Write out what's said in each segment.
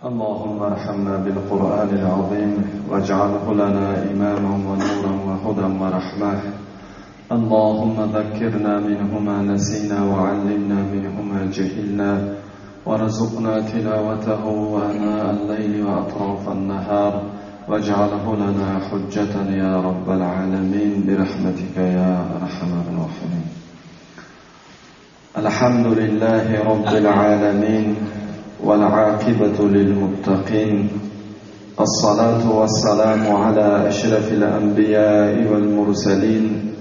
اللهم ارحمنا بالقرآن العظيم واجعله لنا إماما ونورا وهدى ورحمة. اللهم ذكرنا منه ما نسينا وعلمنا منه ما جهلنا وارزقنا تلاوته آناء الليل وأطراف النهار واجعله لنا حجة يا رب العالمين برحمتك يا أرحم الراحمين. الحمد لله رب العالمين والعاقبة للمتقين، الصلاة والسلام على أشرف الأنبياء والمرسلين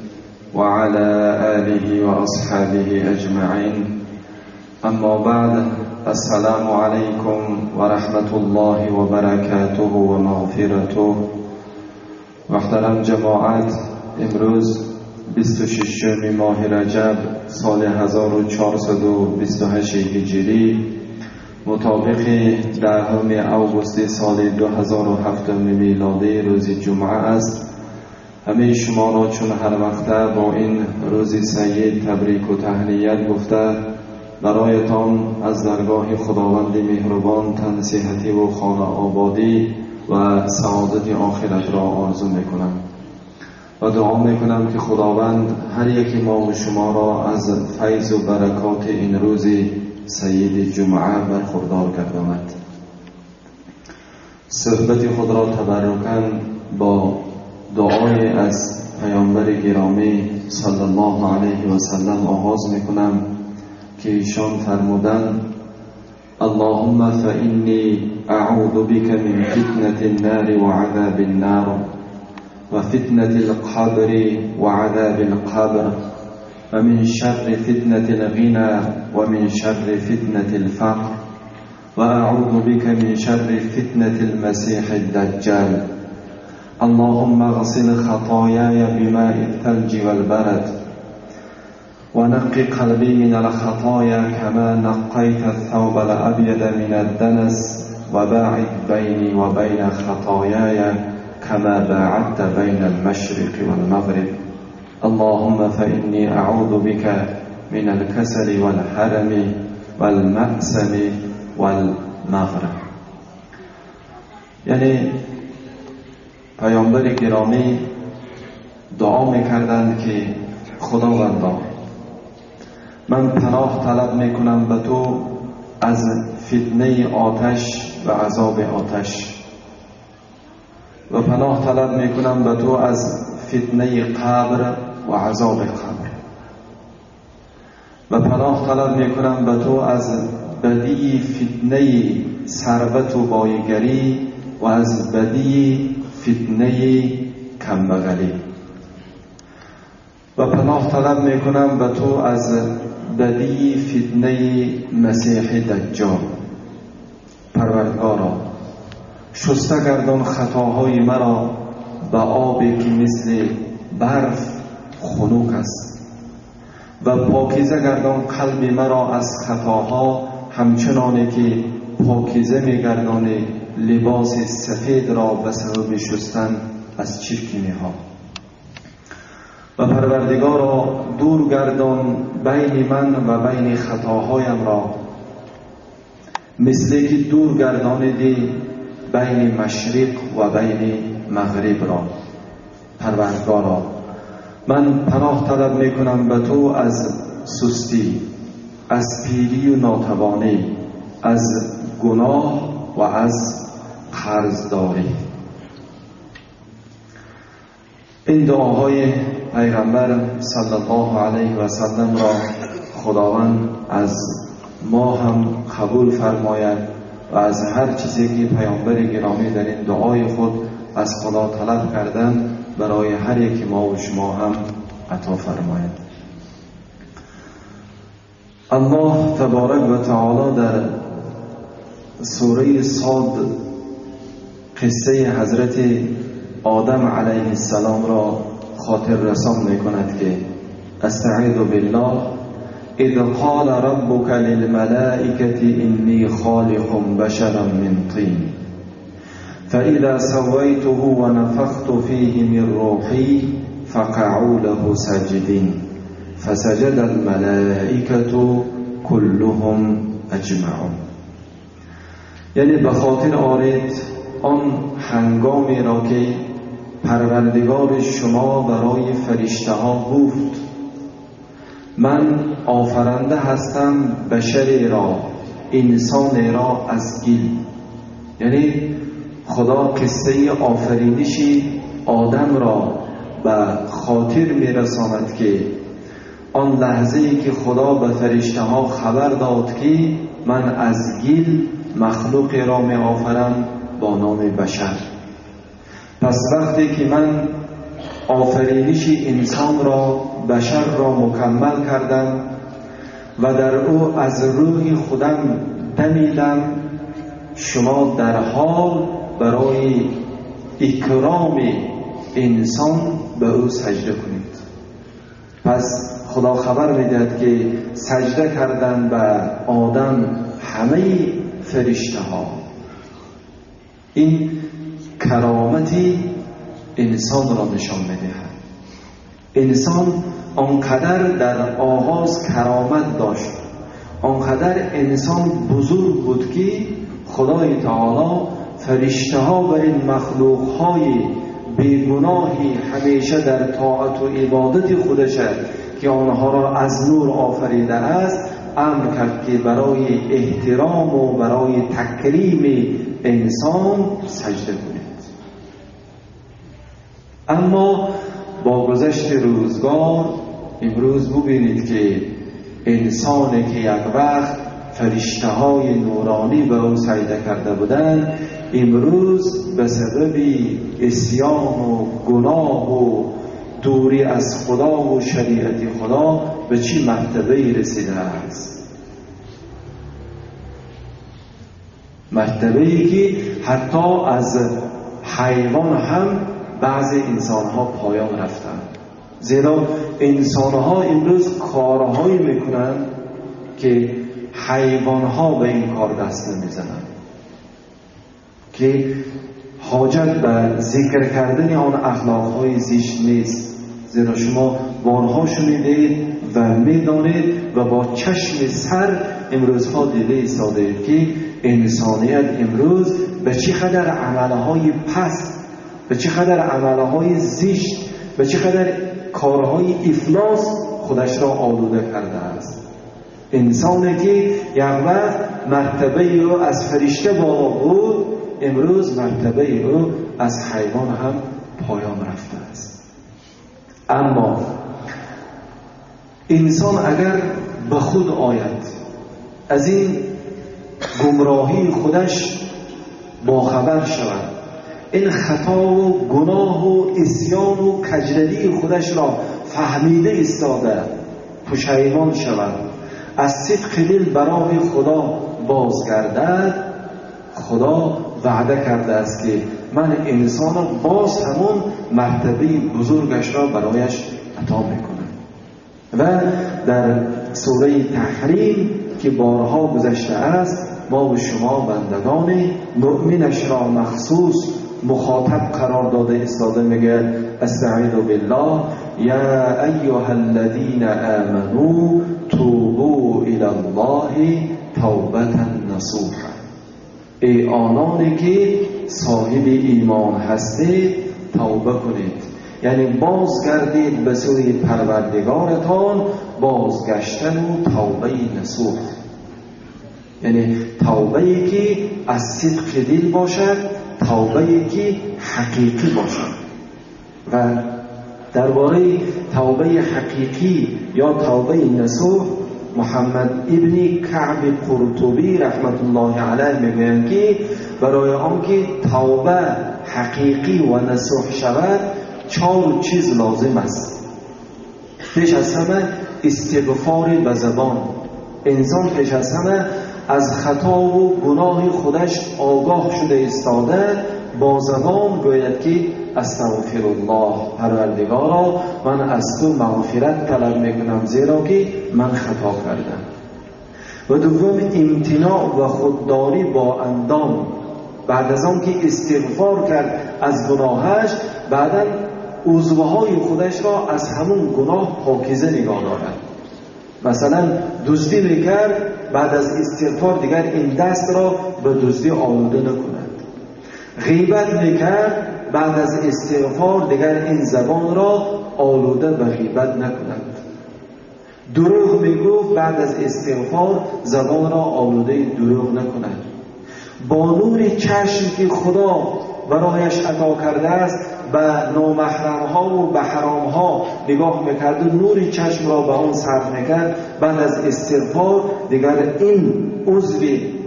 وعلى آله وأصحابه أجمعين. أما بعد، السلام عليكم ورحمة الله وبركاته ومغفرته. محترم جماعت، امروز 26 ماه رجب سال 1428 هجری مطابق 10 اوگوست سال 2007 میلادی روز جمعه است. همه شما را چون هر وقته با این روز سید تبریک و تهنیت گفته، برایتان از درگاه خداوند مهربان تنصیحتی و خانه آبادی و سعادت آخرت را آرزو میکنم و دعا میکنم که خداوند هر یک ما و شما را از فیض و برکات این روز سید جمعه برخوردار گرداند. صحبت خود را تبرکاً با دعای از پیامبر گرامی صلی الله علیه و سلم آغاز میکنم که ایشان فرمودند: اللهم فإنی اعوذ بک من فتنة النار وعذاب النار وفتنة القبر وعذاب القبر ومن شر فتنة الغنى ومن شر فتنة الفقر وأعوذ بك من شر فتنة المسيح الدجال. اللهم اغسل خطاياي بماء الثلج والبرد ونق قلبي من الخطايا كما نقيت الثوب الأبيض من الدنس وباعد بيني وبين خطاياي كما باعدت بين المشرق والمغرب. اللهم فإني أعوذ بك من الكسل والهرم والمأسم والمغرم. یعنی پیامبر گرامی دعا میکردند که خداوندا، من پناه طلب میکنم به تو از فتنه آتش و عذاب آتش، و پناه طلب میکنم به تو از فتنه قبر و عذاب قبر، و پناه طلب میکنم به تو از بدی فتنه ثروت و بایگری و از بدی فتنه کمبغلی، و پناه طلب میکنم به تو از بدی فتنه مسیح دجال. پروردگارا، شسته گردان خطاهای مرا به آبی که مثل برف خنک است، و پاکیزه گردان قلب مرا از خطاها همچنانه که پاکیزه میگردانی لباس سفید را به سبب شستن از چرکینی ها. و پروردگارا، دور گردان بین من و بین خطاهایم را مثل که دور گردانیدی بین مشرق و بین مغرب را. پروردگارا، من پناه طلب میکنم به تو از سستی، از پیری و ناتوانی، از گناه و از قرضداری. این دعاهای پیغمبر صلی الله علیه و سلم را خداوند از ما هم قبول فرماید و از هر چیزی که پیامبر گرامی در این دعای خود از خدا طلب کردن برای هر یک ما و شما هم عطا فرماید. الله تبارک و تعالی در سوره صاد قصه حضرت آدم علیه السلام را خاطر رسان میکند که استعیذ بالله اذ قال ربک للملائکة انی خالق بشرا من طین فإذا سویته ونفخت فیه من روحی فقعوا له ساجدین فسجد الملائکة كلهم اجمعون. یعنی به خاطر آرید آن هنگامی را که پروردگار شما برای فرشته ها گفت من آفرنده هستم بشری را، انسان را از گل. یعنی خدا قصه آفرینش آدم را به خاطر میرساند که آن لحظه ای که خدا به فرشته ها خبر داد که من از گل مخلوق را می آفرم با نام بشر. پس وقتی که من آفرینش انسان را، بشر را مکمل کردم و در او از روح خودم دمیدم، شما در حال برای اکرام انسان به او سجده کنید. پس خدا خبر میدهد که سجده کردن به آدم همه فرشته ها، این کرامتی انسان را نشان میدهد. انسان آنقدر در آغاز کرامت داشت، آنقدر انسان بزرگ بود که خدای تعالی فرشته ها بر این مخلوق های بیگناهی همیشه در طاعت و عبادت خودش که آنها را از نور آفریده است، امر کرد که برای احترام و برای تکریم انسان سجده کنید. اما با گذشت روزگار امروز ببینید که انسانی که یک وقت فرشته های نورانی به او سجده کرده بودند، امروز به سبب عصیان و گناه و دوری از خدا و شریعت خدا به چی مرتبه‌ای رسیده است؟ مرتبه‌ای که حتی از حیوان هم بعضی انسان‌ها پایان رفتند. زیرا انسان‌ها امروز کارهایی میکنند که حیوان‌ها به این کار دست نمیزنند، که حاجت به ذکر کردن آن اخلاق‌های زشت نیست. زیرا شما بارها شنیدید و میدانید و با چشم سر امروزها دیده ایستاده‌اید که انسانیت امروز به چه قدر عملهای پست، به چه قدر عملهای زشت، به چه قدر کارهای افلاس خودش را آلوده کرده است. انسانی که یک وقت مرتبه او از فرشته بالا بود، امروز مرتبه او از حیوان هم پایان رفته است. اما انسان اگر به خود آید، از این گمراهی خودش باخبر شود، این خطا و گناه و عصیان و کجروی خودش را فهمیده ایستاده پشیمان شود، از صدق دل برای خدا بازگردد، خدا وعده کرده است که من انسان را باز همون مرتبه بزرگش را برایش عطا میکنم. و در سوره تحریم که بارها گذشته است، ما و شما بندگان مؤمنش را مخصوص مخاطب قرار داده ایستاده، میگه استعیذ بالله یا ایها الذین آمنوا توبوا الی الله توبة نصوحا. ای آنانی که صاحب ایمان هستید توبه کنید، یعنی بازگردید به سوی پروردگارتان، بازگشتن و توبه نصوح، یعنی توبه‌ای که از صدق دل باشد، توبه‌ای که حقیقی باشد. و درباره توبه حقیقی یا توبه نصوح محمد ابن کعب قرطبی رحمت الله علیه میگویند که برای آنکه توبه حقیقی و نصوح شود 4 چیز لازم است. پیش از همه استغفار به زبان. انسان پیش از همه از خطا و گناه خودش آگاه شده ایستاده، با زبان گوید که استغفر الله، پروردگارا من از تو مغفرت طلب میکنم زیرا که من خطا کردم. و دوم امتناع و خودداری با اندام. بعد از آن که استغفار کرد از گناهش، بعدا عضوهای خودش را از همون گناه پاکیزه نگاه دارد. مثلا دزدی میکرد، بعد از استغفار دیگر این دست را به دزدی آلوده نکند. غیبت میکرد، بعد از استغفار دیگر این زبان را آلوده به غیبت نکند. دروغ میگفت، بعد از استغفار زبان را آلوده دروغ نکند. با نور چشم که خدا برایش عطا کرده است به نامحرم ها و به حرام ها نگاه میکرد و نور چشم را به آن صرف میکرد، بعد از استغفار دیگر این عضو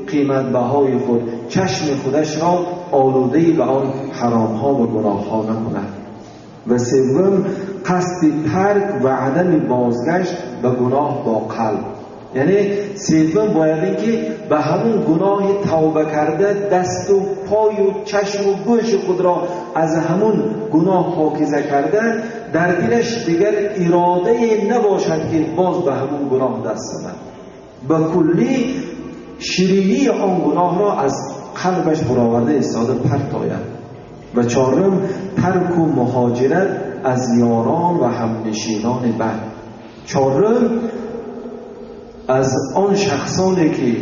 قیمت بهای خود، چشم خودش را آلوده به آن حرام ها و گناه ها نکند. و سوم، قصد ترک و عدم بازگشت به گناه با قلب. یعنی سوم باید این که به همون گناه توبه کرده دست و پای و چشم و گوش خود را از همون گناه پاکیزه کرده، در دلش دیگر اراده نباشد که باز به همون گناه دست زند. به کلی شیرینی آن گناه را از قلبش برآورده ایستاده پرت آید. و چهارم، ترک و مهاجرت از یاران و همنشینان بد. چهارم، از آن شخصانی که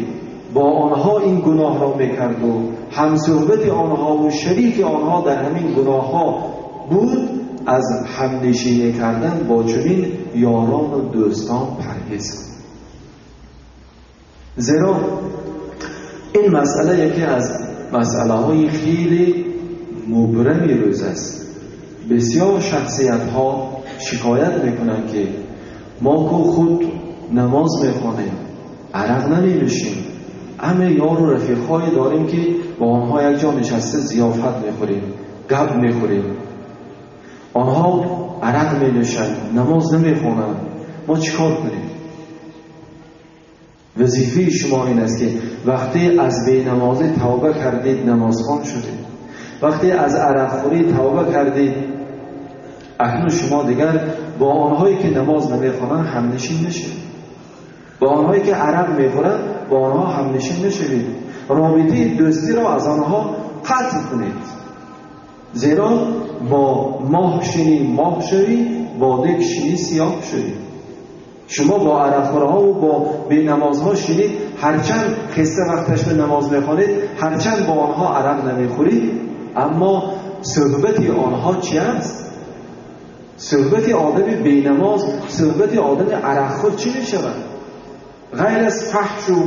با آنها این گناه را میکرد و همصحبت آنها و شریک آنها در همین گناه ها بود، از همنشینی کردن با چنین یاران و دوستان پرهیز. زیرا این مسئله یکی از مسئله های خیلی مبرمی روز است. بسیار شخصیت ها شکایت میکنن که ما که خود نماز میخوانیم، عرق نمی نوشیم، همه یار و رفیقهایی داریم که با آنها یک جا نشسته ضیافت میخوریم، گپ میخوریم، آنها عرق می نوشند، نماز نمیخوانند، ما چیکار کنیم؟ وظیفه شما این است که وقتی از بینمازی توبه کردید نمازخوان شدید، وقتی از عرقخوری توبه کردید، اکنون شما دیگر با آنهایی که نماز نمیخوانند همنشین نشید، با آنهایی که عرق میخورند با آنها همنشین نشوید، رابطه دوستی را از آنها قطع کنید. زیرا با ماه شینی ماه شوی، با دک شینی سیاه شوی. شما با عرقخورها و با بینمازها شینید، هرچند خسته وقتش به نماز میخوانید، هرچند با آنها عرق نمیخورید، اما صحبت آنها چی است؟ صحبت آدم بینماز، صحبت آدم عرقخور چی میشود؟ غیر از فحش و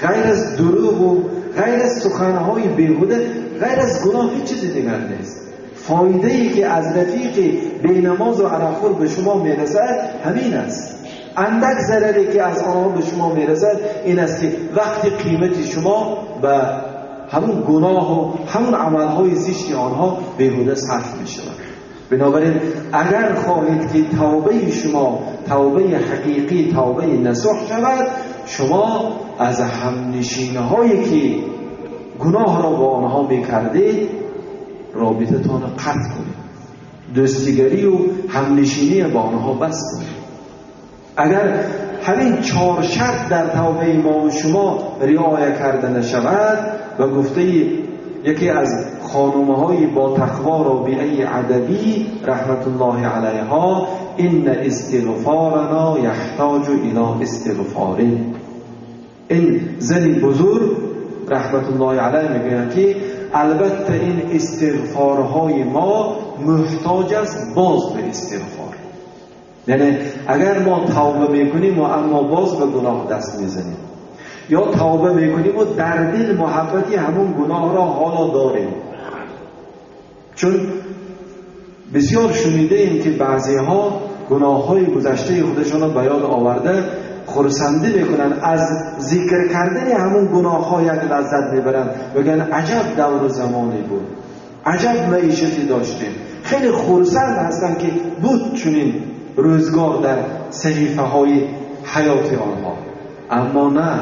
غیر از دروغ و غیر از سخنهای بیهوده، غیر از گناه هیچ چیز دیگر نیست. فایده ای که از رفیق بینماز و عرقخور به شما میرسد همین است. اندک ضرری که از آنها به شما میرسد این است که وقتی قیمت شما به همون گناه و همون عملهای زشت آنها بیهوده صرف میشود. بنابراین اگر خواهید که توبه شما توبه حقیقی، توبه نصوح شود، شما از همنشین‌هایی که گناه را با آنها میکردید رابطه تان قطع کنید، دوستیگری و همنشینی با آنها بس کنید. اگر همین 4 شرط در توبه ما و شما رعایت کرده نشود، و گفته یکی از خانم‌های با تقوا رابعه عدوی رحمت الله علیها، ان استغفارنا یحتاج الی استغفار. این زن بزرگ رحمت الله علیه میگه که البته این استغفارهای ما محتاج است باز به استغفار. یعنی اگر ما توبه میکنیم و اما باز به گناه دست میزنیم، یا توبه میکنیم و در دل محبتی همون گناه را حالا داریم، چون بسیار شنیده ایم که بعضی ها گناه های گذشته خودشان را به یاد آورده خرسندی میکنن، از ذکر کردن همون گناه ها یک لذت میبرن، بگن عجب دور زمانی بود، عجب معیشتی داشتیم، خیلی خرسند هستن که بود چنین روزگار در صحیفه های حیات آنها. اما نه،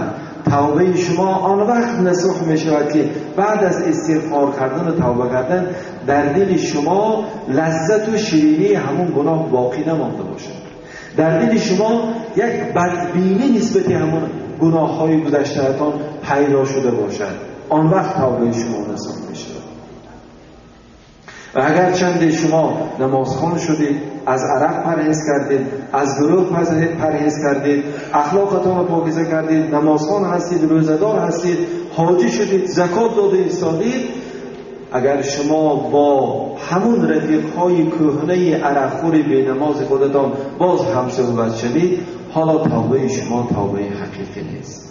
توبه شما آن وقت نصوح می شود که بعد از استغفار کردن و توبه کردن در دل شما لذت و شیرینی همون گناه باقی نمانده باشد، در دل شما یک بدبینی نسبت همون گناه های گذشته‌تان پیدا شده باشد، آن وقت توبه شما نصوح می شود. و اگر چند شما نمازخوان شدید، از عرق پرهیز کردید، از دروغ پرهیز کردید، اخلاقتان را پاکیزه کردید، نمازخوان هستید، روزه‌دار هستید، حاجی شدید، زکات داده ایستادید، اگر شما با همون رفیق‌های کهنه عرقخور بی‌نماز خودتان باز هم صحبت شوید، حالا توبه شما توبه حقیقی نیست.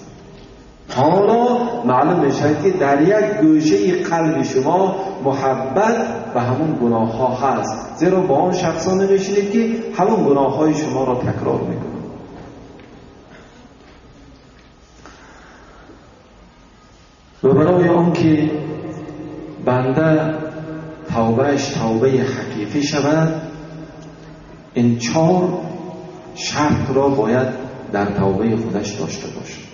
حالا معلوم میشه که در یک گوشه قلب شما محبت به همون گناه ها هست، زیرا با آن شخصا نمیشینید که همون گناه های شما را تکرار میکنند. و برای آنکه بنده توبهش توبه حقیقی شود، این 4 شرط را باید در توبه خودش داشته باشد.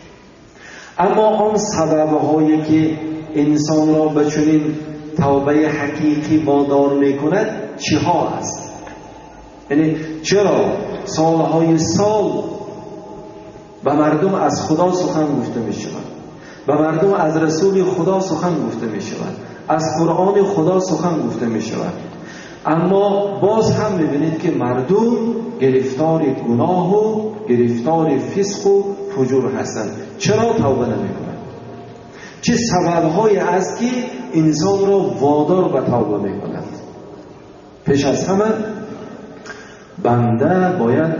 اما آن سببهایی که انسان را به چنین توبه حقیقی وادار میکند چیها است؟ یعنی چرا سالهای سال به مردم از خدا سخن گفته می شود، به مردم از رسول خدا سخن گفته می شود، از قرآن خدا سخن گفته می شود، اما باز هم می بینید که مردم گرفتار گناه و گرفتار فسق و فجور هستند. چرا توبه نمی کنند؟ چه سببهایی است که انسان را وادار به توبه می کند؟ پیش از همه بنده باید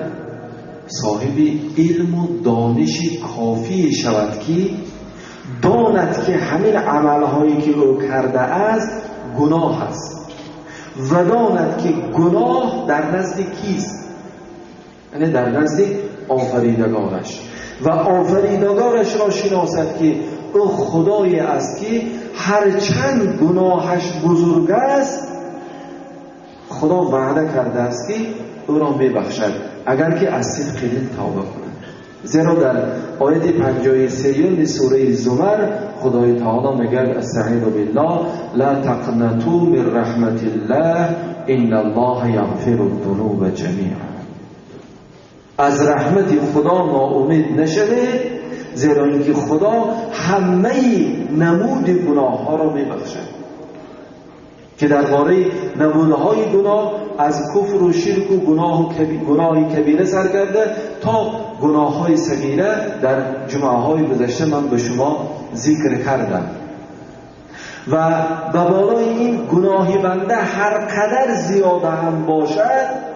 صاحب علم و دانش کافی شود که داند که همین عملهایی که او کرده است گناه است و داند که گناه در نزد کیست، یعنی در نزد آفریدگارش، و آفریدگارش را شناسد که او خدای است که هرچند گناهش بزرگ است خدا وعده کرده است که او را میبخشد اگر که از صدق دل توبه کند. زیرا در آیت 53 سوره زمر خدای تعالی میگه استعیذ بالله لا تقنطوا من رحمت الله ان الله یغفر الذنوب جمیعا. از رحمت خدا ناامید نشوید، زیرا اینکه خدا همه نمود گناه ها را میبخشد، که درباره نمونه های گناه از کفر و شرک و گناه کبیره سر کرده تا گناه های صغیره در جمعه های گذشته من به شما ذکر کردم. و به بالای این گناه بنده هر قدر زیاده هم باشد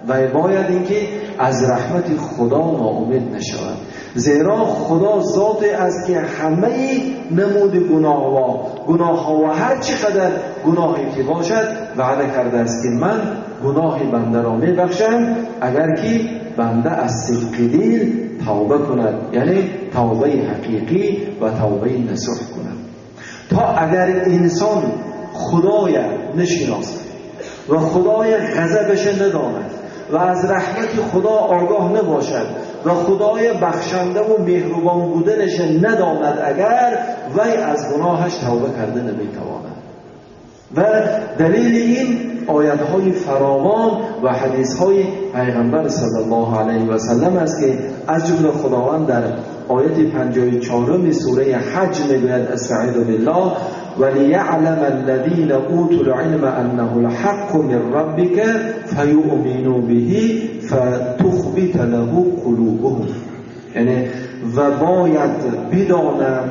و باید اینکه از رحمت خدا ناامید نشود، زیرا خدا ذات است که همه نمود گناه ها و هر چقدر گناهی که باشد وعده کرده است که من گناه بنده را میبخشم اگر که بنده از صدق دل توبه کند، یعنی توبه حقیقی و توبه نصوح کند. تا اگر انسان خدای نشناسد و خدای غضبش نداند و از رحمت خدا آگاه نباشد و خدای بخشنده و مهربان بودنش نداند، اگر وی از گناهش توبه کرده نمیتواند. و دلیل این آیت‌های فراوان و حدیث‌های پیغمبر صلی الله علیه و سلم است که از جمله خداوند در آیت 54 سوره حج میگوید استعیذ بالله وَلِيَعْلَمَ الَّذِينَ أُوتُوا الْعِلْمَ أَنَّهُ الْحَقُّ مِنْ رَبِّكَ فَيُؤْمِنُوا بِهِ فَتُخْبِتَ لَهُ قُلُوبُهُمْ. یعنی و باید بدانم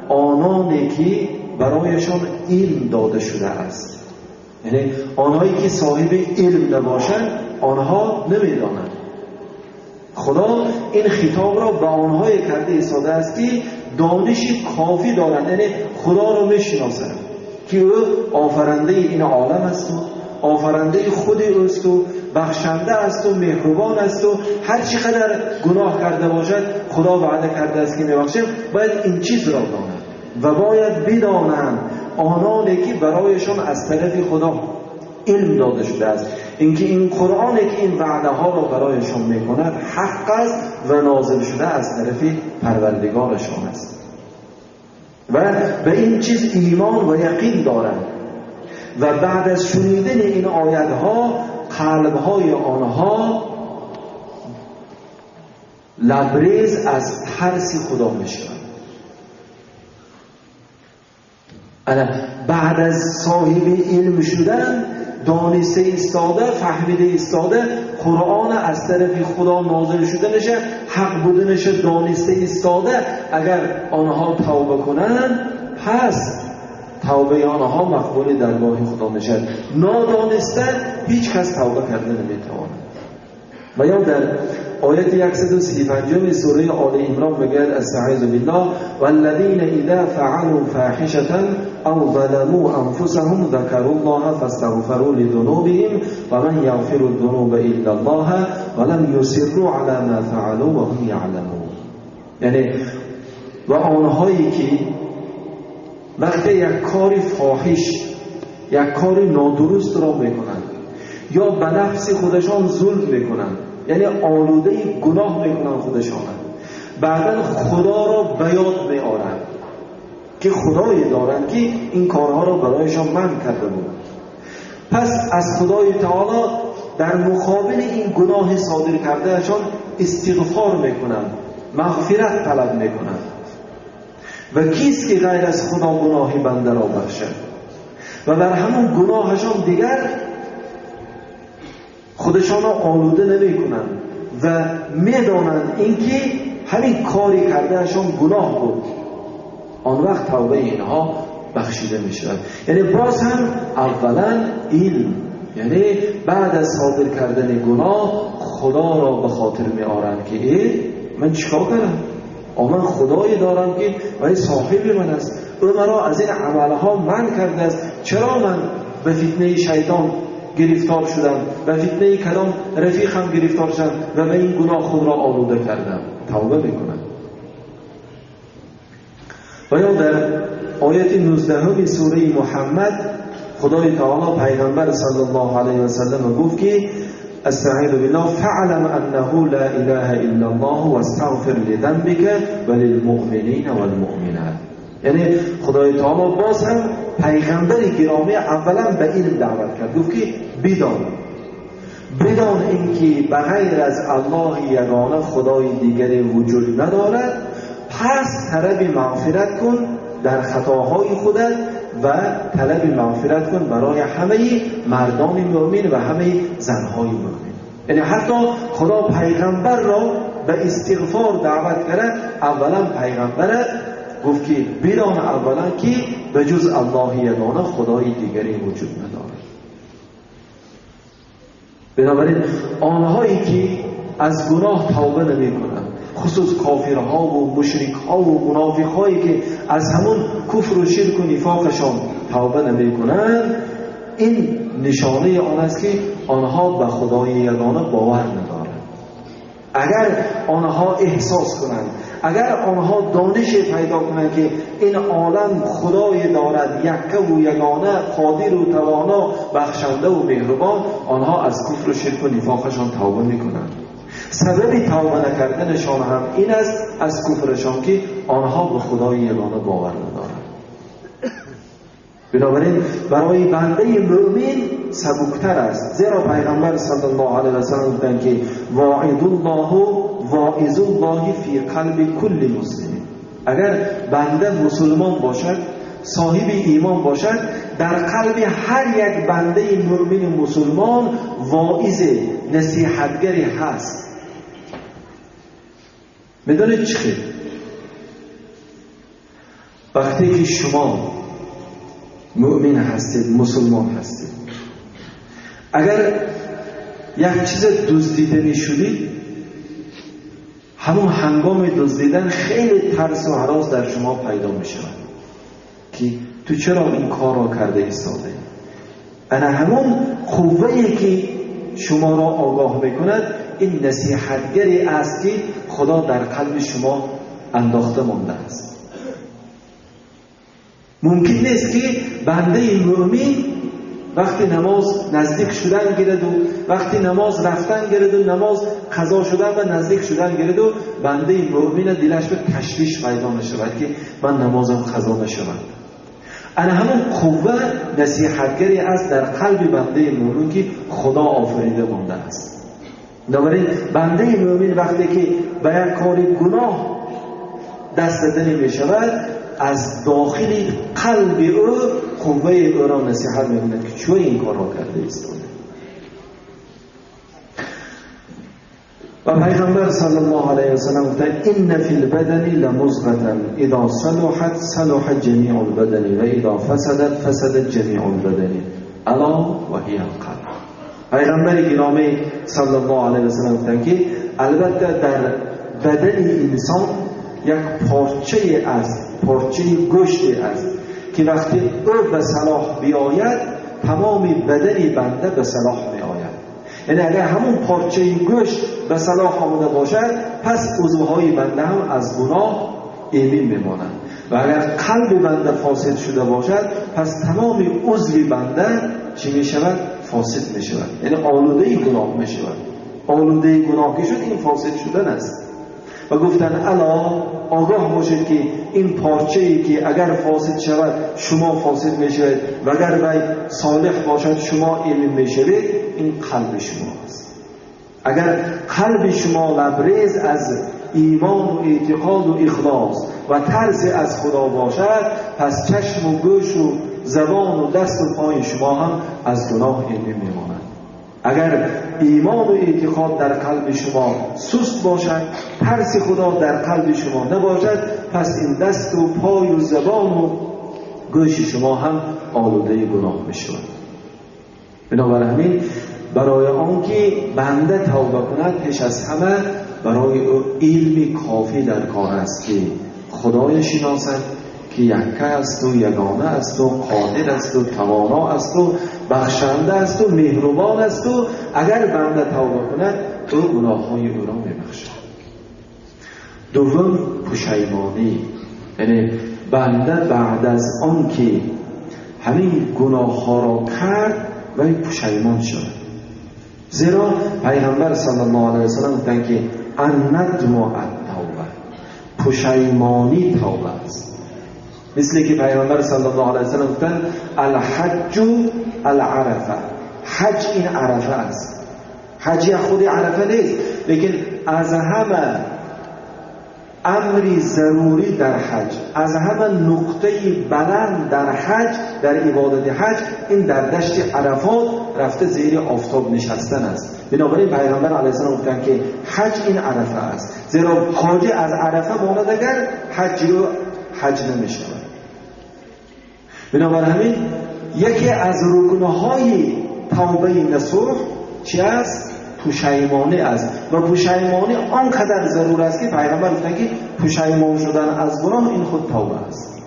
آنانی که برایشان علم داده شده است، یعنی آنهایی که صاحب علم نباشند آنها نمیدانند. خدا این خطاب را به آنهای کرده ایستاده است که دانش کافی دارند، یعنی خدا را میشناسند که او آفرنده این عالم است و آفرنده خود اوست و بخشنده است و مهربان است و هر چقدر گناه کرده باشد خدا وعده کرده است که میبخشد. باید این چیز را دانند و باید بدانند آنانی که برایشان از طرف خدا علم داده شده است، اینکه این قرآنی که این وعده ها را برایشان میکند حق است و نازل شده از طرف پروردگارشان است و به این چیز ایمان و یقین دارند. و بعد از شنیدن این آیت ها قلب های آنها لبریز از ترس خدا می شود. بعد از صاحب علم شدن دانسته ایستاده، فهمیده ایستاده، قرآن از طرف خدا نازل شدنشه، حق بودنشه دانسته ایستاده، اگر آنها توبه کنند پس توبه آنها مقبول درگاه خدا میشه. نادانسته هیچ کس توبه کرده نمیتواند. و یا در آیت 135 سوره آل عمران میگوید استعیذ بالله والذین اذا فعلوا فاحشة او ظلموا انفسهم ذکروا الله فاستغفروا لذنوبهم ومن یغفر الذنوب الا الله ولم یصروا علی ما فعلوا وهم یعلمون. یعنی و آنهایی که وقتی یک کار فاحش، یک کار نادرست را میکنند یا به نفس خودشان ظلم میکنند، یعنی آلوده گناه میکنند خودشان، بعدا خدا را به یاد میآورند که خدایی دارند که این کارها را برایشان منع کرده بود. پس از خدای تعالی در مقابل این گناه صادر کردهشان استغفار میکنند، مغفرت طلب میکنند. و کیست که غیر از خدا گناهی بنده را بخشد؟ و بر همون گناهشان دیگر خودشان را آلوده نمی کنند و می دانند اینکه همین کاری کردهشان گناه بود. آن وقت توبه اینها بخشیده می شود. یعنی باز هم اولا علم، یعنی بعد از صادر کردن گناه خدا را به خاطر می آرند که ای من چیکار کردم؟ من خدایی دارم که ولی صاحب من است، او مرا از این عملها منع کرده است، چرا من به فتنه شیطان گرفتار شدم، به فتنه کلام رفیقم گرفتار شدم و به این گناه خود را آلوده کردم؟ توبه میکنم. و یا در آیت 19 سوره محمد خدای تعالی پیغمبر صلی الله علیه و سلم گفت که استعیذ بالله فاعلم انه لا اله الا الله واستغفر لذنبك وللمؤمنین والمؤمنات. یعنی خدای تعالی باز هم پیغمبر گرامی اولا به علم دعوت کرد، گفت که بدان، بدان اینکه بغیر از الله یگانه خدای دیگری وجود ندارد، پس طلب مغفرت کن در خطاهای خودت و طلب مغفرت کن برای همه مردان مؤمن و همه زنهای مؤمن. یعنی حتی خدا پیغمبر را به استغفار دعوت کرد، اولا پیغمبر گفت که بدان اولا که به جز الله یگانه خدای دیگری وجود ندارد. بنابراین آنهایی که از گناه توبه نمی کنند، خصوص کافرها و مشرکها و منافقهایی که از همون کفر و شرک و نفاقشان توبه نمی کنند، این نشانه آن است که آنها به خدای یگانه باور ندارند. اگر آنها احساس کنند، اگر آنها دانش پیدا کنند که این عالم خدای دارد، یکه و یگانه، قادر و توانا، بخشنده و مهربان، آنها از کفر و شرک و نفاقشان توبه میکنند. سبب توبه نکردنشان هم این است از کفرشان که آنها به خدای یگانه باور ندارند. بنابراین برای بنده مؤمن سبکتر است، زیرا پیغمبر صلی الله علیه و سلم گفتند که واعد الله واعظ الله فی قلب کل مسلم. اگر بنده مسلمان باشد، صاحب ایمان باشد، در قلب هر یک بنده مؤمن مسلمان واعظ نصیحتگری هست. میدونید چی؟ وقتی که شما مؤمن هستید، مسلمان هستید، اگر یک چیز دزدیده میشدید، همون هنگام دزدیدن خیلی ترس و هراس در شما پیدا میشود که تو چرا این کار را کرده ایستاده. انا همون قوه‌ای که شما را آگاه میکند، این نصیحتگری است که خدا در قلب شما انداخته مانده است. ممکن نیست که بنده مؤمن وقتی نماز نزدیک شدن گیرد و وقتی نماز رفتن گیرد و نماز قضا شدن و نزدیک شدن گیرد و بنده مؤمن دلش به تشویش پیدا نشود که من نمازم قضا نشود. انا همون قوه نصیحتگری است در قلب بنده مؤمن که خدا آفریده مانده است. بنابراین بنده مؤمن وقتی که به یک کار گناه دست زدن می شود، از داخل قلب او قوه او را نصیحت میکند که چون این کار را کرده ایستاده. و پیغمبر صلی الله علیه و سلم گفتند ان فی البدن لمضغة اذا صلحت صلح جمیع البدن و اذا فسدت فسدت جمیع البدن الا و هی القلب. پیغمبر گرامی صلی الله علیه و سلم گفتند که البته در بدن انسان یک پارچه است، پارچه گوشت است که وقتی او به صلاح بیاید تمام بدن بنده به صلاح می آید. یعنی اگر همون پارچه گوشت به صلاح آمده باشد پس عضوهای بنده هم از گناه ایمن میمانند و اگر قلب بنده فاسد شده باشد پس تمام عضو بنده چی می شود؟ فاسد می شود، یعنی آلوده گناه می شود. آلوده گناه که شد این فاسد شدن است. و گفتن الا، آگاه باشید که این پارچه‌ای که اگر فاسد شود شما فاسد میشوید و اگر وی صالح باشد شما ایمن میشوید، این قلب شما است. اگر قلب شما لبریز از ایمان و اعتقاد و اخلاص و ترس از خدا باشد پس چشم و گوش و زبان و دست و پای شما هم از گناه ایمن میماند. اگر ایمان و اعتقاد در قلب شما سست باشد، ترس خدا در قلب شما نباشد، پس این دست و پای و زبان و گوش شما هم آلوده گناه می شود. بنابراین برای آنکه بنده توبه کند پیش از همه برای او علم کافی در کار است که خدای شناسد که یکه است و یگانه است و قادر است و توانا است و بخشنده است و مهربان است و اگر بنده توبه کند او گناه‌های او را می‌بخشد. دوم پشیمانی، یعنی بنده بعد از آن که همین گناه‌ها را کرد وی پشیمان شد. زیرا پیغمبر صلی الله علیه و سلم گفتند که الندم التوبه، پشیمانی توبه است. مثل که پیغمبر صلی الله علیه و سلم گفتند الحج العرفه، حج این عرفه است. حج خود عرفه نیست، لیکن از همه امری ضروری در حج، از همه نقطه بلند در حج، در عبادت حج، این در دشت عرفات رفته زیر آفتاب نشستن است. بنابراین پیغمبر علیه السلام گفتند که حج این عرفه است، زیرا حاجی از عرفه ماند اگر حج رو حج نمی‌شود. بنابراین یکی از رکن‌های توبه نصوح چی است؟ پشیمانی است. و پشیمانی آنقدر ضرور است که پیغمبر گفتند که پشیمان شدن از گناه این خود توبه است.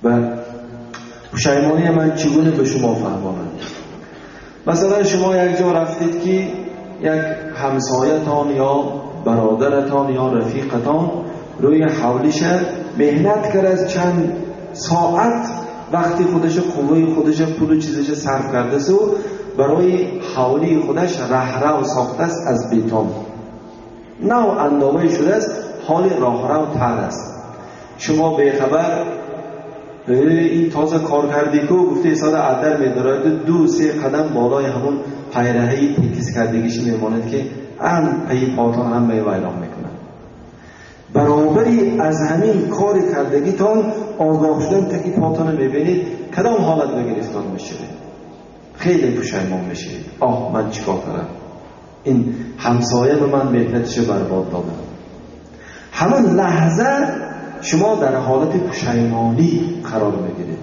و پشیمانی من چگونه به شما فهمانم؟ مثلا شما یک جا رفتید که یک همسایتان یا برادرتان یا رفیقتان روی حولیش مهنت کرد، از چند ساعت وقتی خودش، قوه خودش، پول و چیزش صرف کرده سو برای حولی خودش رهرو ساخته است از بیتون، نو اندامه شده است، حال راهرو تر است. شما بیخبر این تازه کار کردی که گفته ایساده عدر میدارد، 2-3 قدم بالای همون پیرهی تکیز کردگیش میماند که هم پی پاتان هم به ویران میکنند. برابری از همین کار کردگیتان آگاه شدن تکی پاتان میبینید کدام حالت به گرفتار میشوید، خیلی پشیمان میشید. آه من چیکار کردم، این همسایه به من مهنتش برباد دادم. همون لحظه شما در حالت پشیمانی قرار میگیرید.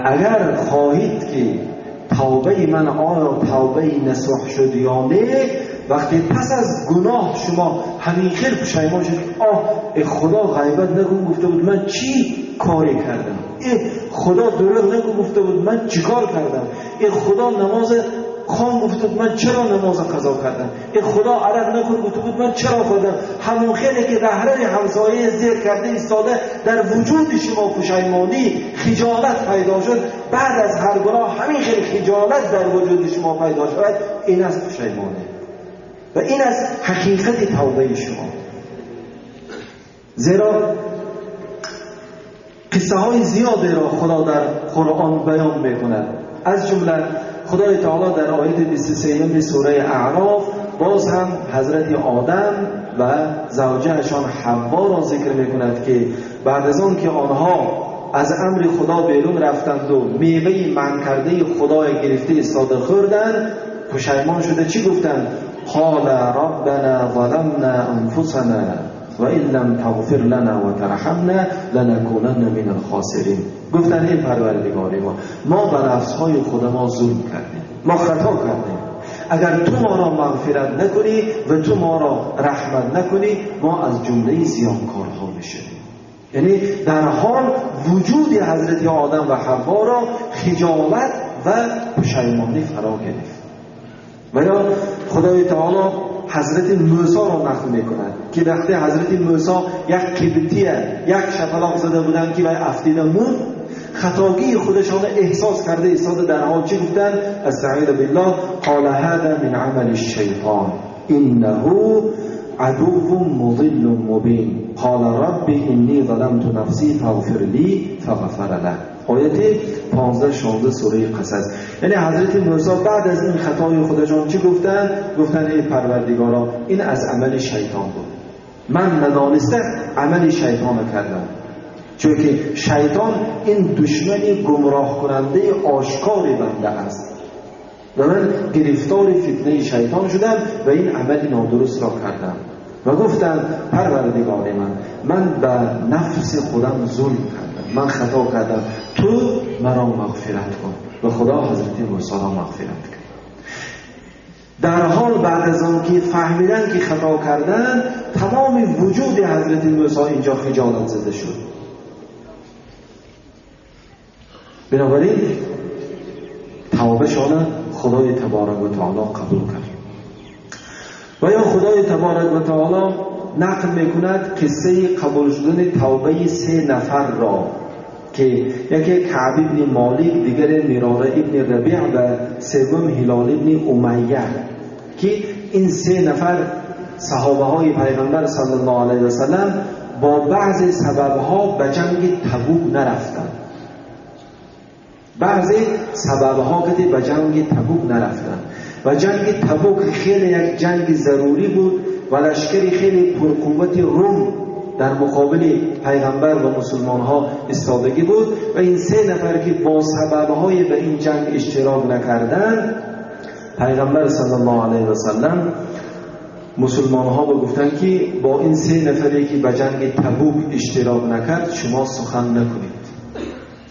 اگر خواهید که توبه من آیا توبه نصوح شد یا نه، وقتی پس از گناه شما همین خیلی پشیمان شد، آه خدا غیبت نگو گفته بود من چی کاری کردم، ای خدا دروغ نگو گفته بود من چیکار کردم، ای خدا نماز خام گفته بود من چرا نماز قضا کردم، ای خدا عرق نخور گفته بود من چرا خوردم. همون خیلی که رهرو همسایه زیر کرده ایستاده در وجود شما پشیمانی خجالت پیدا شد، بعد از هر گناه همین خیلی خجالت در وجود شما پیدا شد، این از پشیمانی و این از حقیقت توبه شما. زیرا قصه های زیادی را خدا در قرآن بیان میکند. از جمله خدای تعالی در آیت 23 سوره اعراف باز هم حضرت آدم و زوجهشان حوا را ذکر میکند که بعد از آن که آنها از امر خدا بیرون رفتند و میوه منع کرده خدای گرفته ایستاده خوردند، پشیمان شده چی گفتند؟ قال ربنا ظلمنا انفسنا و ان لم تغفر لنا و ترحمنا لنکونن من الخاسرین. گفتند ای پروردگار ما، ما به نفس‌های خود ما ظلم کردیم، ما خطا کردیم، اگر تو ما را مغفرت نکنی و تو ما را رحمت نکنی ما از جمله زیانکارها میشویم. یعنی در حال وجود حضرت آدم و حوا را خجالت و پشیمانی فرا گرفت. و یا خدای تعالی حضرت موسی را نقل میکند که وقتی حضرت موسی یک قبطیه یک شپلاق زده بودند که وی افتیده موند، خطاگی خودشان احساس کرده ایستاده در حال چی گفتند؟ استعیذ بالله قال هذا من عمل الشیطان انه عدو مضل مبین قال رب انی ظلمت نفسی فاغفر لی فغفر له. آیت 15-16 سوره قصص. یعنی حضرت موسی بعد از این خطای خودشان چی گفتن؟ گفتن ای پروردگارا، این از عمل شیطان بود، من ندانسته عمل شیطان کردم، چون که شیطان این دشمن گمراه کننده آشکار بنده است و من گرفتار فتنه شیطان شدم و این عمل نادرست را کردم. و گفتم پروردگار من، من به نفس خودم ظلم کردم، من خطا کردم، تو مرا مغفرت کن. و خدا حضرت موسی را مغفرت کرد. در حال بعد از آن که فهمیدن که خطا کردن، تمام وجود حضرت موسی اینجا خجالت زده شد. بنابراین توبه‌شان خدای تبارک و تعالی قبول کرد. و یا خدای تبارک و تعالی نقل میکند قصه قبول شدن توبه 3 نفر را که یکی کعب ابن مالک، دیگر مراره ابن ربیع و سوم هلال ابن امیه، که این 3 نفر صحابه های پیغمبر صلی الله علیه و سلم با بعض سببها به جنگ تبوک نرفتند. بعضی سببها که به جنگ تبوک نرفتند و جنگ تبوک خیلی یک جنگ ضروری بود و لشکری خیلی پرقوت روم در مقابل پیغمبر و مسلمان ها ایستادگی بود و این 3 نفر که با سببهای به این جنگ اشتراک نکردند، پیغمبر صلی الله علیه و سلم مسلمان ها به گفتن که با این 3 نفری که به جنگ تبوک اشتراک نکرد شما سخن نکنید،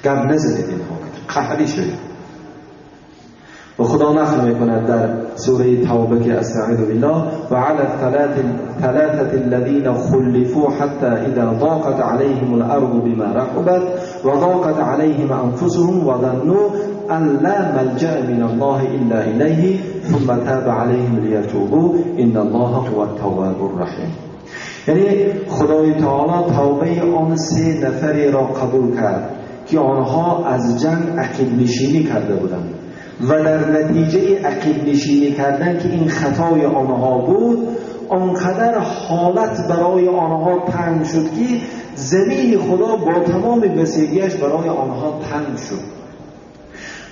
گپ نزنید، اینها قهری شدید. و خدا نقل میکند در سوره توبه که استعیذ بالله و علی الثلاثه الذين خلفوا حتى اذا ضاقت عليهم الارض بما رحبت وضاقت عليهم انفسهم وظنوا ان لا ملجأ من الله الا الیه ثم تاب عليهم ليتوبوا ان الله هو التواب الرحیم. یعنی خدای تعالی توبه آن 3 نفری را قبول کرد که آنها از جنگ عقب نشینی کرده بودند و در نتیجه عقب نشینی کردن که این خطای آنها بود، آنقدر حالت برای آنها تنگ شد که زمین خدا با تمام وسیعیش برای آنها تنگ شد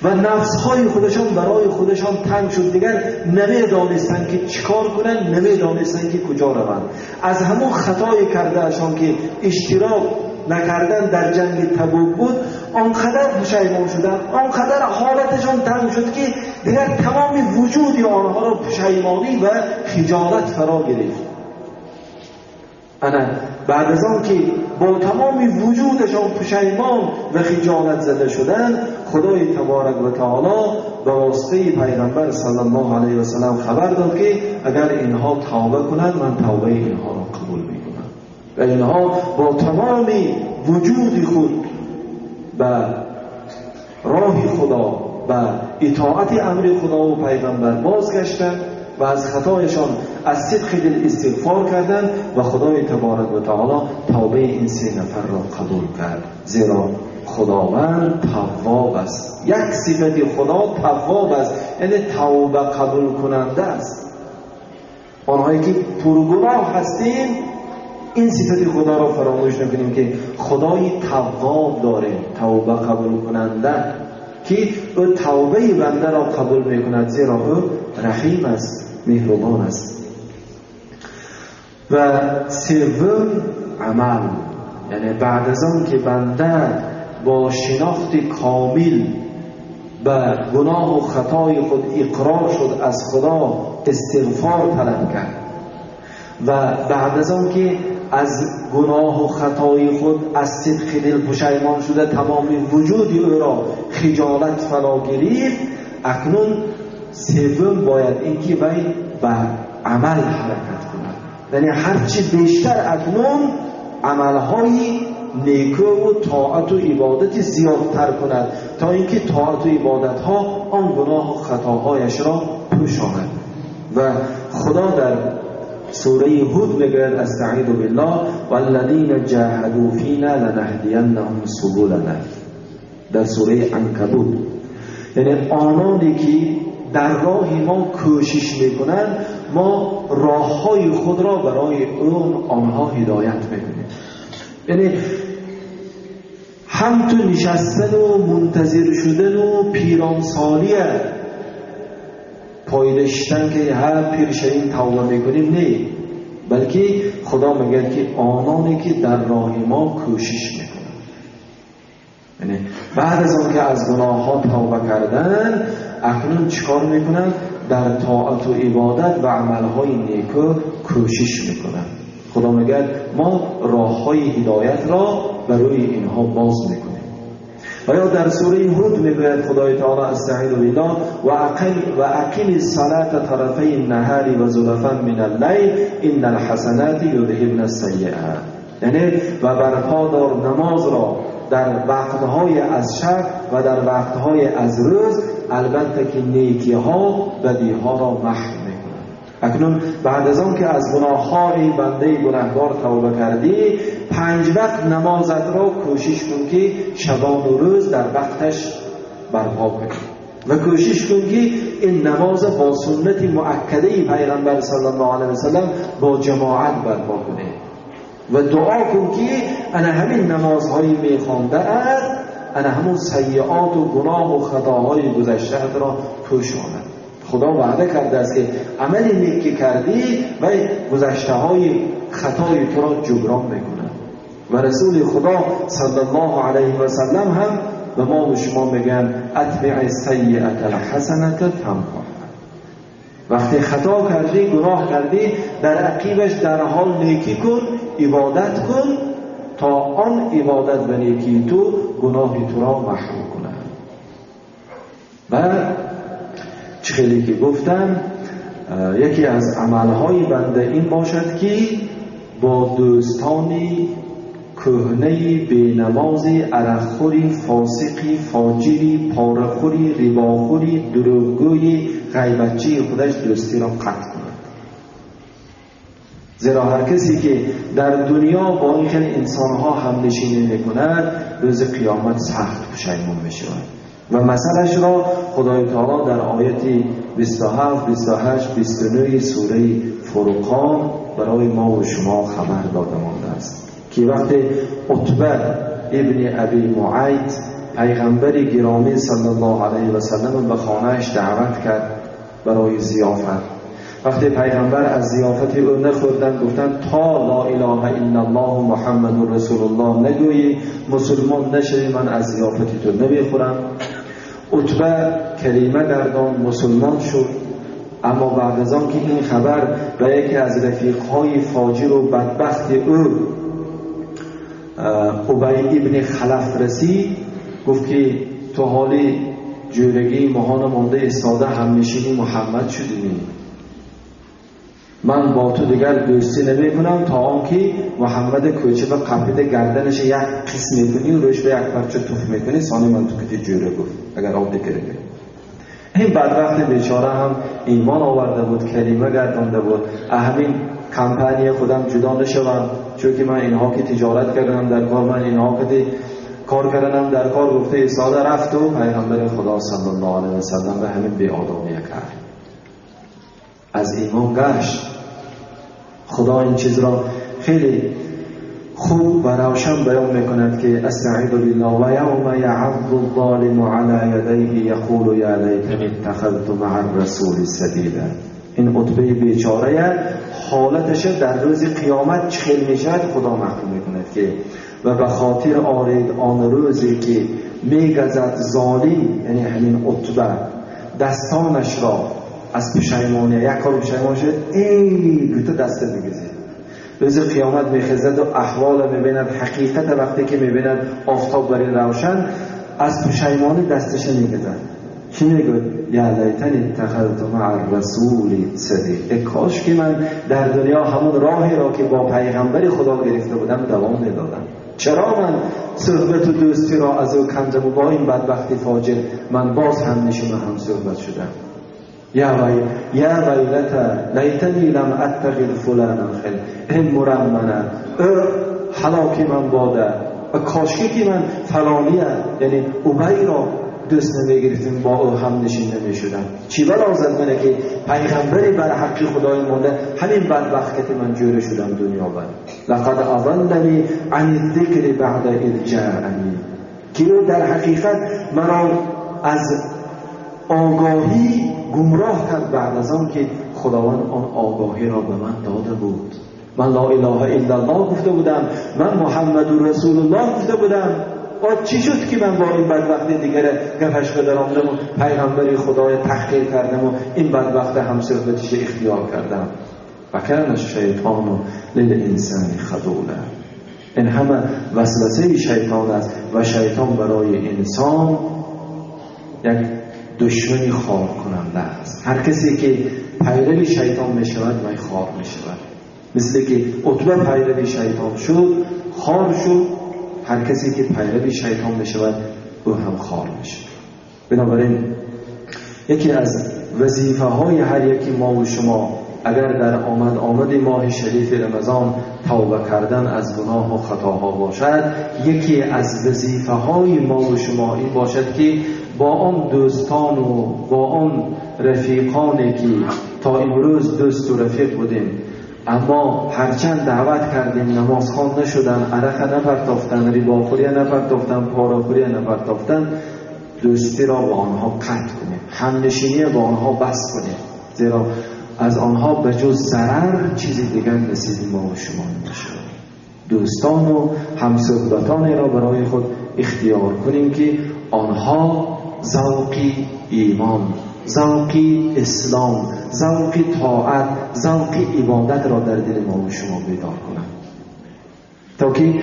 و نفس‌های خودشان برای خودشان تنگ شد. دیگر نمی‌دانستند که چیکار کنند، نمی‌دانستند که کجا روند. از همون خطای کرده‌شان که اشتراک نکردن در جنگ تبوک بود، آنقدر پشیمان شدند، آنقدر حالتشان تنگ شد که دیگر تمام وجود آنها را پشیمانی و خجالت فرا گرفت. انا بعد از آن که با تمام وجودشان پشیمان و خجالت زده شدند، خدای تبارک و تعالی به واسطه پیغمبر صلی الله علیه و سلم خبر داد که اگر اینها توبه کنند من توبه اینها را قبول میکنم. و اینها با تمام وجود خود به راه خدا و اطاعت امر خدا و پیغمبر بازگشتند و از خطایشان از صدق دل استغفار کردند و خدای تبارک و تعالی توبه این 3 نفر را قبول کرد. زیرا خداوند تواب است. یک صفت خدا تواب است، یعنی توبه قبول کننده است. آنهایی که پرگناه هستیم این صفت خدا را فراموش نکنیم که خدای تواب داره، توبه قبول کننده، که او توبه بنده را قبول میکند، زیرا او رحیم است، مهربان است. و سوم عمل، یعنی بعد از آن که بنده با شناخت کامل به گناه و خطای خود اقرار شد، از خدا استغفار طلب کرد و بعد از آن که از گناه و خطای خود از صدق دل پشیمان شده، تمام وجود او را خجالت فرا گرفت، اکنون سوم باید اینکه وی به عمل حرکت کند. یعنی هرچی بیشتر اکنون عملهای نیکو و طاعت و عبادت زیادتر کند تا اینکه طاعت و عبادتها آن گناه و خطاهایش را پوشاند. و خدا در سوره هود میگوید استعیذ بالله والذین جاهدوا فینا لنهدینهم سبلنا، در سوره عنکبوت، یعنی آنانی که در راه ما کوشش میکنند ما راههای خود را برای آنها هدایت میکنیم. یعنی هم تو نشستن و منتظر شدن و پیرانسالی پایدشتن که هر پیر شویم توبه میکنیم، نه، بلکه خدا میگه که آنانی که در راه ما کوشش میکنند، یعنی بعد از آن که از گناه ها توبه کردن اکنون چیکار میکنن؟ در طاعت و عبادت و عملهای نیکو کوشش میکنن. خدا میگه ما راههای هدایت را برای اینها باز میکنیم. و یا در سوره هود میگوید خدای تعالی استعیذ بالله و اقیم الصلاة طرفی النهار و زلفا من اللیل ان الحسنات یذهبن السیئات، یعنی و برپا دار نماز را در وقتهای از شب و در وقتهای از روز، البته که نیکی ها بدی ها را محو میکنند. اکنون بعد از آن که از گناه‌های بنده گناهکار توبه کردی، 5 وقت نمازت را کوشش کن که شبان و روز در وقتش برپا کنی و کوشش کن که این نماز با سنت مؤکده پیغمبر صلی الله علیه و سلم با جماعت برپا کنی و دعا کن که انا همین نمازهای میخوانده است، انا همون سیئات و گناه و خطاهای گذشته را پوشاند. خدا وعده کرده است که عملی نیک که کردی و گذشته های خطای تو را جبران میکند. و رسول خدا صلی الله علیه و سلم هم به ما و شما میگن اتبع السیئة الحسنة تمحها. وقتی خطا کردی، گناه کردی، در عقیبش در حال نیکی کن، عبادت کن تا آن عبادت و نیکی تو گناه تو را محو کند. و خیلی که گفتم یکی از عملهای بنده این باشد که با دوستانی کهنه بینمازی، عرقخوری، فاسقی، فاجری، پاره‌خوری، رباخوری، دروغگوی، غیبتچی خودش دوستی را قطع کند. زیرا هر کسی که در دنیا با این خیلی انسانها هم نشینی میکند روز قیامت سخت پشیمان میشود. و مثلش را خدای تعالی در آیت 27، 28، 29 سوره فرقان برای ما و شما خبر داده مانده است که وقتی عتبه ابن ابی معیط پیغمبر گرامی صلی الله علیه و سلم به خانهش دعوت کرد برای ضیافت، وقتی پیغمبر از ضیافت او نخوردن گفتن تا لا اله الا الله محمد رسول الله نگویی مسلمان نشوی من از ضیافت تو نمیخورم. عتبه کلمه گردان مسلمان شد، اما بعد از آن که این خبر به یکی از رفیقهای فاجر و بدبخت او ابی ابن خلف رسید، گفت که تو حال جورگی ماهان مانده ایستاده همنشینی محمد شدی، من با تو دیگر دوستی نمی کنم تا آنکه محمد کوچه به قپیده گردنش یک قسم میکنی و روش به یک پرچه توف میکنی، ثانی من تو کتی جوره گفت اگر آب دکره گفت. این بدبخت بیچاره هم ایمان آورده بود، کلمه گردانده بود، همین کمپانی خودم جدا نشوم چون که من اینها که تجارت کردم در کار، من اینها که کار کردم در کار، گفته ایستاده رفت و پیغمبر خدا صلی الله علیه و سلم به همین بی‌آدابی کرد، از ایمان گشت. خدا این چیز را خیلی خوب و روشن بیان میکند که استعیذ بالله و یوم یعض الظالم علی یدیه یقول یا لیتنی اتخذت مع الرسول سبیلا. این عتبه بیچاره حالتش در روز قیامت چخیل میشود خدا نقل میکند که و به خاطر آرید آن روزی که میگزد ظالم، یعنی همین عتبه، دستانش را از پشیمانی، یک کار پشیمان شد ای گوته دست میگزید. روز قیامت میخزد و احوال میبیند، حقیقت وقتی که میبیند آفتاب بر این روشن، از پشیمانی دستش میگزد. چی میگوید؟ یا لیتنی اتخذت مع الرسول سبیلا، کاش که من در دنیا همون راهی را که با پیغمبر خدا گرفته بودم دوام میدادم. چرا من صحبت و دوستی را از او کندم و با این بدبختی فاجر من باز هم نشین و هم صحبت شدم. یا ویلتا لیتنی لم اتخذ فلانا خلیلا، این مرمنه هلاکی من باده و کاشکی که من فلانیه، یعنی ابی را دوست نمیگرفتیم، با او هم نشین نمیشدم. چی بلا زد منه که پیغمبری بر حق خدای مونده، همین بدبخت که من جوره شدم دنیا بر. لقد اضلنی عن الذکر بعد اذ جاءنی، که او در حقیقت مرا از آگاهی گمراه کرد بعد از آن که خداوند آن آگاهی را به من داده بود. من لا اله الا الله گفته بودم، من محمد رسول الله گفته بودم، با چی شد که من با این بدبخت دیگر گپش بدراندم و پیغمبری خدای تحقیر کردم و این بدبخت هم صحبتش اختیار کردم. و کان الشیطان للانسان خذولا، این همه وسوسه شیطان است و شیطان برای انسان یک دشمنی خوار کننده است. هر کسی که پیرو شیطان می شود وی خوار می شود. مثل که عتبه پیرو شیطان شد خوار شد، هر کسی که پیرو شیطان می شود او هم خوار می شود. بنابراین یکی از وظیفه های هر یکی ما و شما اگر در آمد ماه شریف رمضان توبه کردن از گناه و خطاها باشد، یکی از وظیفه های ما و شما این باشد که با آن دوستان و با آن رفیقانی که تا امروز دوست و رفیق بودیم، اما هرچند دعوت کردیم نماز خوان نشدن، عرق نپرتافتن، ریباخوری نپرتافتن، پاراخوری نپرتافتن، دوستی را با آنها قطع کنیم، همنشینی با آنها بس کنیم، زیرا از آنها به جز ضرر چیزی دیگر نصیب ما و شما نمی‌شود. دوستان و همصحبتان را برای خود اختیار کنیم که آنها ذوق ایمان، ذوق اسلام، ذوق طاعت، ذوق عبادت را در دل ما و شما بیدار کنند، تا که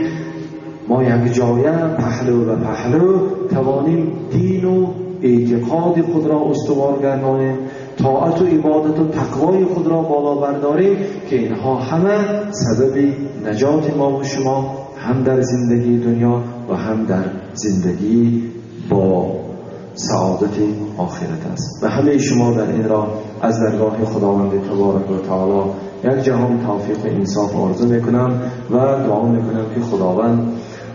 ما یک جایه پهلو و پهلو توانیم دین و اعتقاد خود را استوار گردانیم، طاعت و عبادت و تقوای خود را بالا برداریم، که اینها همه سبب نجات ما و شما هم در زندگی دنیا و هم در زندگی با سعادت آخرت است. و همه شما در این راه از درگاه خداوند تبارک و تعالی یک جهان توفیق و انصاف آرزو میکنم و دعا میکنم که خداوند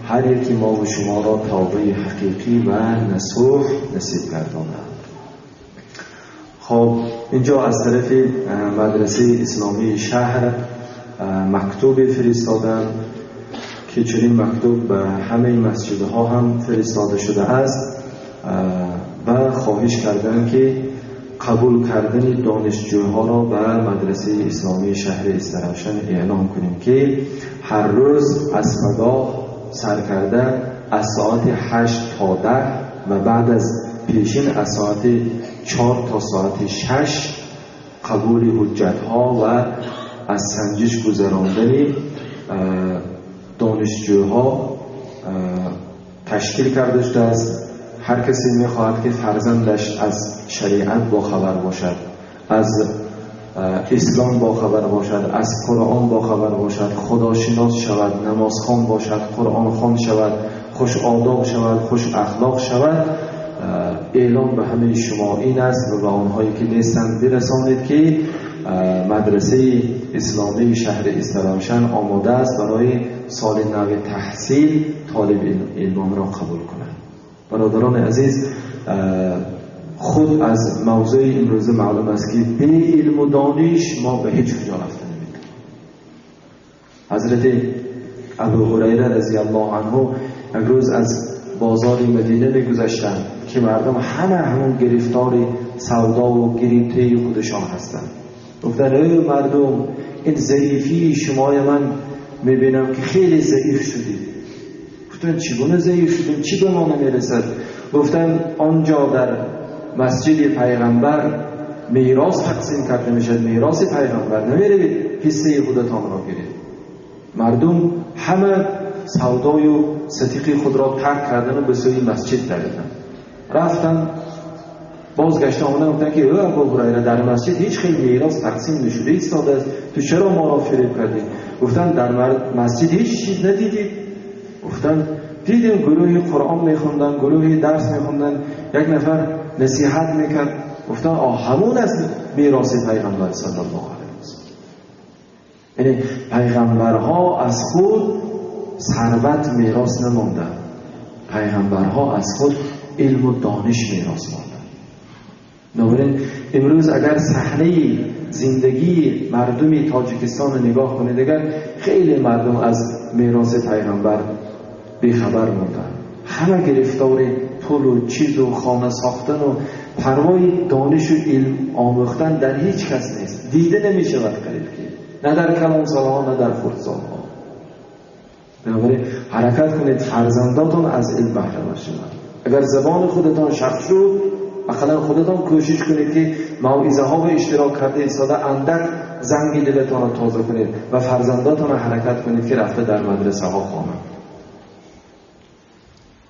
هر یکی ما و شما را توبه حقیقی و نصوح نصیب گرداند. خب اینجا از طرف مدرسه اسلامی شهر مکتوب فرستادن که چنین مکتوب به همه مسجدها هم فرستاده شده است و خواهش کردن که قبول کردن دانشجوها را به مدرسه اسلامی شهر استروشن اعلام کنیم که هر روز از پگاه سر کرده از ساعت 8 تا 10 و بعد از پیشین از ساعت 4 تا ساعت 6 قبول حجت ها و از سنجش گذراندن دانشجوها تشکیل کرده شده است. هر کسی میخواهد که فرزندش از شریعت باخبر باشد، از اسلام باخبر باشد، از قرآن باخبر باشد، خداشناس شود، نمازخوان باشد، قرآن خوان شود، خوش آداب شود، خوش اخلاق شود، اعلام به همه شما این است و به آنهایی که نیستند برسانید که مدرسه اسلامی شهر استروشن آماده است برای سال نو تحصیل طالب علمان را قبول کند. برادران عزیز، خود از موضوع امروز معلوم است که بی علم و دانش ما به هیچ کجا رفته نمی‌توانیم. حضرت ابو هریره رضی الله عنه یک روز از بازار مدینه می‌گذشتند که مردم همه همون گرفتار سودا و گریبته خودشان هستند. گفتن ای مردم، این ضعیفی شمای من میبینم که خیلی ضعیف شدید. گفتن چگونه ضعیف شدیم؟ چی به ما نمیرسد؟ گفتن آنجا در مسجد پیغمبر میراث تقسیم کرده میشد، میراث پیغمبر، نمیروید حصه خودتان را گیرید. مردم همه سودای و ستیقی خود را ترک کردن و به سوی مسجد دویدن. رفتن بازگشت آمدن، گفتن که او ابو هریره، در مسجد هیچ خیلی میراث تقسیم نشده ایستاده است، تو چرا ما را فریب کردی؟ گفتن در مسجد هیچ چیز ندیدید؟ گفتن دیدیم، گروهی قرآن میخوندن، گروهی درس میخوندن، یک نفر نصیحت میکرد. گفتن آه، همون از میراث پیغمبر صلی الله علیه وسلم. یعنی پیغمبرها از خود ثروت میراث نماندن، پیغمبرها از خود علم و دانش میراث ماندن. بنابراین امروز اگر صحنه زندگی مردم تاجیکستان رو نگاه کنید، اگر خیلی مردم از میراث پیغمبر بیخبر موندن، همه گرفتار پول و چیز و خانه ساختن و پروای دانش و علم آموختن در هیچ کس نیست، دیده نمی شود قریب که نه در کلان سالها نه در خرد سالها. بنابراین حرکت کنید فرزنداتون از علم بهره مند شوند. اگر زبان خودتان شخص شد، اقلا خودتان کوشش کنید که موعظه ها و اشتراک کرده ایستاده اندک زنگ دلتان را تازه کنید و فرزنداتان را حرکت کنید که رفته در مدرسه ها خوانند.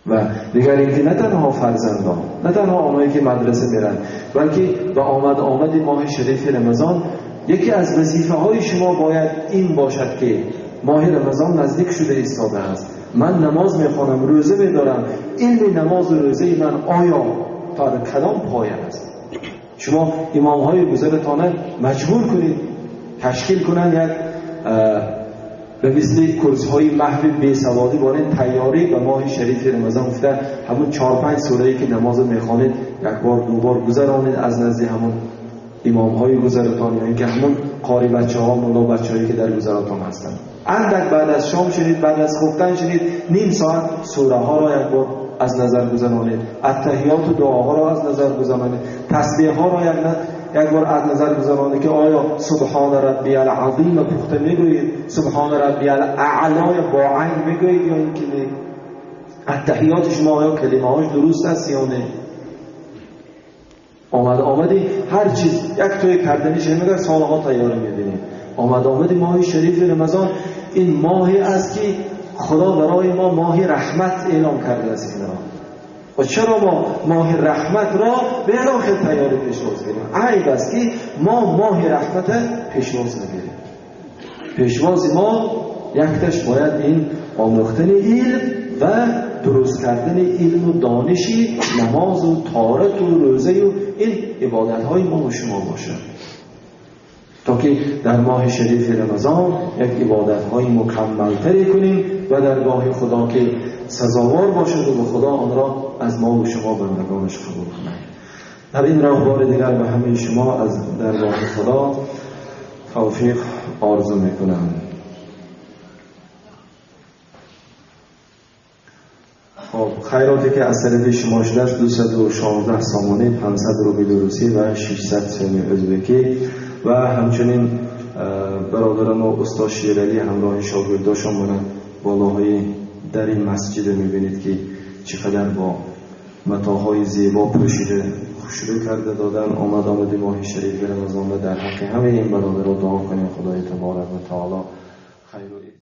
و دیگر اینکه نه تنها فرزندان، نه تنها آنهایی که مدرسه میرن، بلکه به آمد آمد ماه شریف رمضان یکی از وظیفه های شما باید این باشد که ماه رمضان نزدیک شده ایستاده است، من نماز میخوانم، روزه میدارم، علم نماز و روزه من آیا تا کدام پایه است؟ شما امام های گذرتان مجبور کنید تشکیل کنند یک به مثل کورس های محو بیسوادی بارین تیاری به ماه شریف رمضان گفته همون 4-5 سوره که نماز میخوانید یک بار دو بار گذرانید از نزد همون امام های گذرتان، یا اینکه همون قاری بچه ها، ملا بچه هایی که در گذرتان هستند. اندک بعد از شام شنید، بعد از خفتن شنید، نیم ساعت سوره ها را یک بار از نظر گذرانید، التحیات و دعاها را از نظر گذرانید، تسبیح ها را یک بار از نظر گذرانید که آیا سبحان ربی العظیم پخته میگویید، سبحان ربی الاعلی با عین میگویید یا اینکه نه، التحیات شما آیا کلمه هاش درست است یا نه. آمد آمدی هر چیز یک توی کردنی شده مگر سالها تیاری میبینیم. آمد آمدی ماه شریف رمضان این ماهی است که خدا برای ما ماه رحمت اعلام کرده است این را. و چرا ما ماه رحمت را به اعلام خیلی تیاری پیشواز گیریم؟ عیب است که ما ماه رحمت پیشواز نگیریم. پیشواز ما یکتش باید این آموختن علم و درست کردن علم و دانشی نماز و طاعت و روزه و این عبادت های ما و شما باشد، تا که در ماه شریف رمضان یک عبادت های مکملتری کنیم و درگاه خدا که سزاوار باشد و به خدا آن را از ما و شما بندگانش قبول کند. در این راه بار دیگر به همه شما از درگاه خدا توفیق آرزو میکنم. خب خیراتی که از طرف شما شده است 216 سامانه، 500 روبل روسی و 600 سومی ازبکی و همچنین برادرم و استاد شیرعلی همراه شاگرداشون بودن بالاهای در این مسجد میبینید که چقدر با متاهای زیبا پوشیده خوشرو کرده دادن. آمد آمد ماه شریف رمضان و در حق همه این برادرها دعا کنیم خدای تبارک و تعالی خیر و